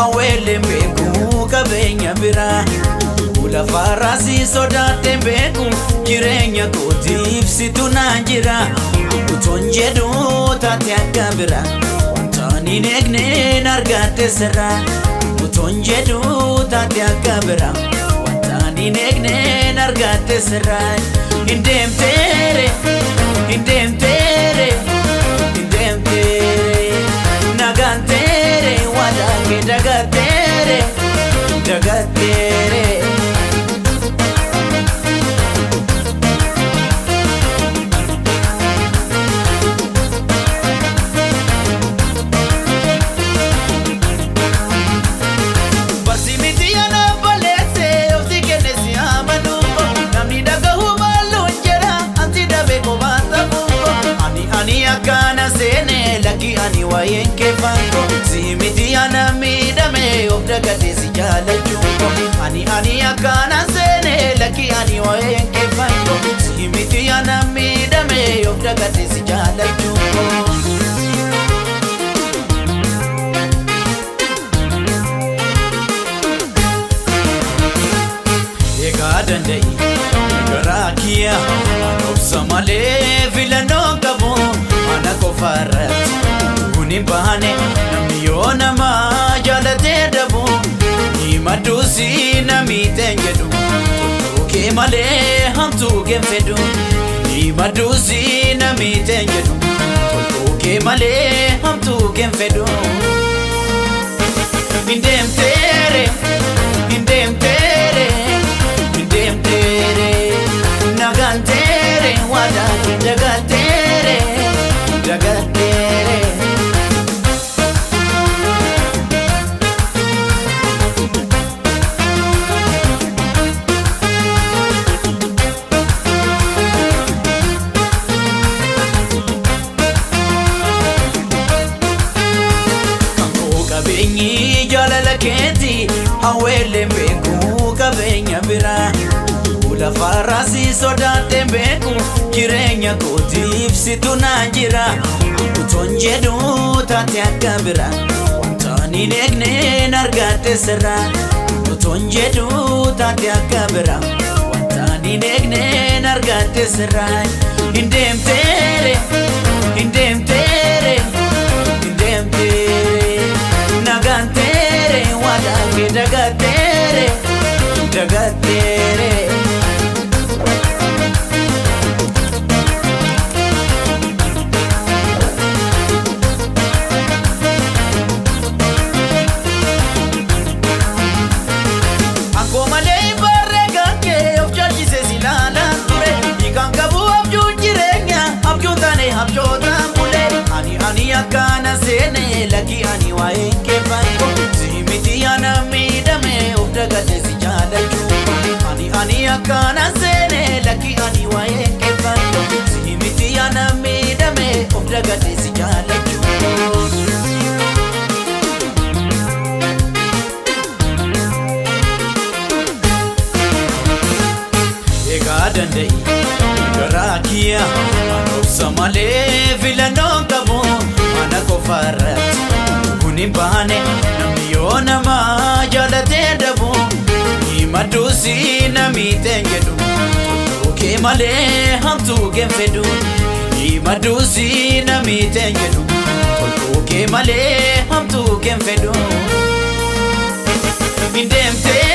Hawweelleen beeku qabeenya biraa. Lafarraa si sodaatteen beeku jireenya kootiif situ naan jira. Utuun jedhu taate akka bira wanta ani hin eegneen argatte sirra. Utuun jedhu taate akka bira wanta ani hin eegneen argatte sirra. Hin deemteere, hin deemteere, hin deemteere. Nagaan teere waadaa kee dagateere, dagateere. Barsi miti ana balleesse ofti kenne si amanu. Namni dhagahu maalun jedha anti dhabe kophaan ta'u. Ani ani akkana seene lakki ani waa'een keeffanko. Si miti ana miidhame of dagatee si jaalachuun. Ani ani akkana seene lakki ani waa'een keeffanko. Si miti ana miidhame of dagatee si jaalachuun. Egaa danda'i garaa kiyya obsa malee filannoo qabu ana qofa irratti kun hin baane namni yoo nama jaalatee dhabu ni madduusi namiiteen jedhu toltuu kee malee hamtuu kee fedhu ni madduusi namiiteen jedhu toltuu kee malee hamtuu kee fedhu. Hin deemteere, hin deemteere, hin deemteere. Nagaan teere waadaa kee dagateere, dagateere. Kankoo qabeenyi jaalala keeti hawweelleen beeku qabeenya biraa. Lafarraa si sodaatteen beeku jireenya kootiif situ naan jira. Utuun jedhu taate akka bira wanta ani hin eegneen argatte sirra. Utuun jedhu taate akka bira wanta ani hin eegneen argatte sirra. Hin deemteere, hin deemteere, hin deemteere. Nagaan teere waadaa kee dagateere, dagateere. Akkoo malee hin barree kan kee of caalchisee si ilaalaan ture. Hiikaan qabu abjuun jireenya abjuun taane abjootaan bule. Ani ani akkana seene lakki ani waa'een keeffanko. Si miti ana miidhame of dagatee si jaalachuu. Ani ani akkana seene lakki ani waa'een keeffanko. Si miti ana miidhame of dagatee si jaalachuu. Egaa danda'i garaa kiyya obsa malee filannoo qabu ana qofa irratti kun hin baane namni yoo nama jaalatee dhabu ni madduusi namiiteen jedhu toltuu kee malee hamtuu kee fedhu ni madduusi namiiteen jedhu toltuu kee malee hamtuu kee fedhu. Hin deemteere,